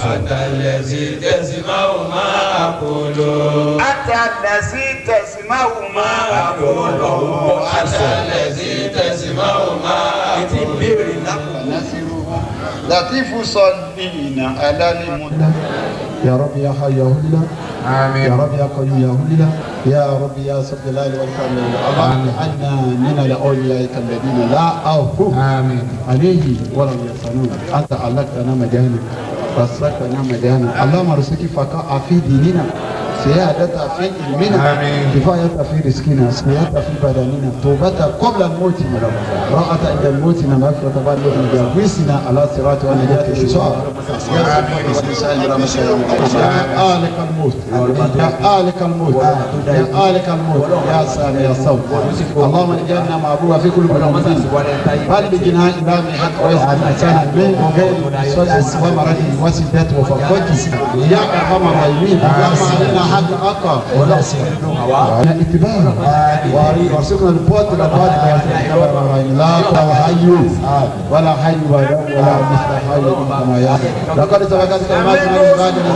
أتى الذي تسمع ما أقول أتى الذي تسمع ما أقول أتى الذي تسمع ما أقول لطيف صلينا على المدى يا رب يا حي يا هللا آمين يا رب يا قيوم يا هللا يا رب يا ذا الجلال والإكرام اللهم اجعلنا من أوليائك الذين لا خوف آمين عليه ولا يحزنون أنت علقتنا مجانا رزقتنا مجانا اللهم ارزقك فقاء في ديننا سيادة في علمنا، كفاية في رزقنا، سيادة في بدننا، توبة قبل الموت، راحة عند الموت، مغفرة بعد الموت، جاوزنا على صراط ونجاة الشعب. يا آلك الموت، يا آلك الموت، يا آلك الموت، يا سامي يا صوت. اللهم اجعلنا معبوها في كل مكان، بلغنا إلى مئة ويسعى من غير ومرض وسدة وفقد. يا أرحم الراحمين، اللهم علينا حق أقا اتباع وارزقنا الباطل باطل لا حي ولا حي ولا مثل حي كما يا لقد سبقت كلماتنا لعبادنا.